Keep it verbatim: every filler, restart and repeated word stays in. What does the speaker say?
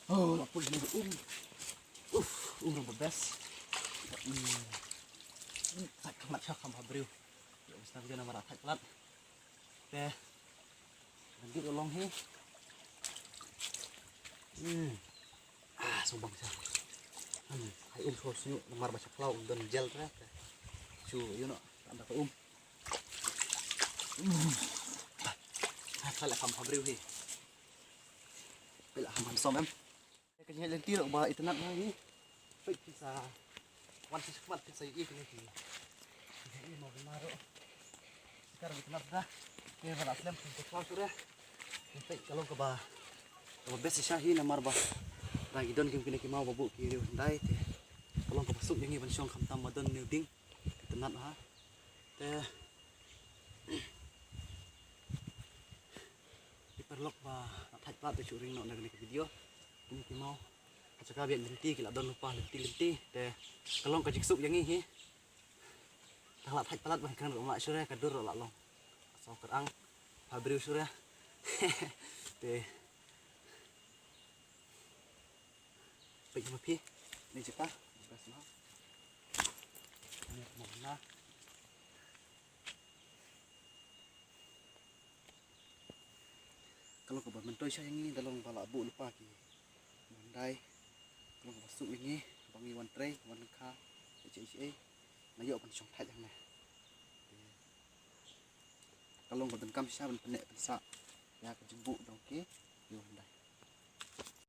Oh, la poi ne um. Uf, um, ba best. Hmm. Thait palat sha kham ha briew. Ïa, best na video namar thait palat. Te. Ngan dih long hi. Hmm. Ah, sngewbang sha. Hmm. Hai um shu shu namar ba sha khlaw um don gel te. Shu, you know, tang da ka um. Hmm. Ah, thait la kham ha briew hi. Peit la kham handsome em. Ka jingïaid lynti ruh ba itynnat bha hi. Peit phi sa wan sha khmat phi sa ïohi kine ki. Ïohi mo bynna ruh. Kar ba itynnat bha. Te ba la slem phi sa khlaw shuh re. Peit ka long kaba, kaba best shisha hi namar ba dang ki don kim kine ki maw ba buh ki riew hyndai te. Ka long kaba suk ïa ngi ban shong khamtam ba don ne ding. Itynnat ha. Te ki paralok ba la thait palat te shu ring noh na kane ka video. Kine ki maw ha jaka ba ïaid lynti ki la don lypa lynti lynti te ka long ka jingsuk ïa ngi hi. Tang la thait palat ban kren ruh ym lah shuh re, ka dur ruh la long. Saw kyrang ha briew shuh re. Te peit ma phi ni jaka. Best ma. Ni ma na. Ka long kaba myntoi sha ïa ngi da long ba la buh lypa ki hyndai. Ka long kaba suk ïa ngi ba ngi wan trei wan lyngkha. Ei ei ei. Nga ïoh ban shong thait hangne. Ka long kaba donkam shisha ban pynneh pynsah ïa ka jingbuh dong ki riew hyndai.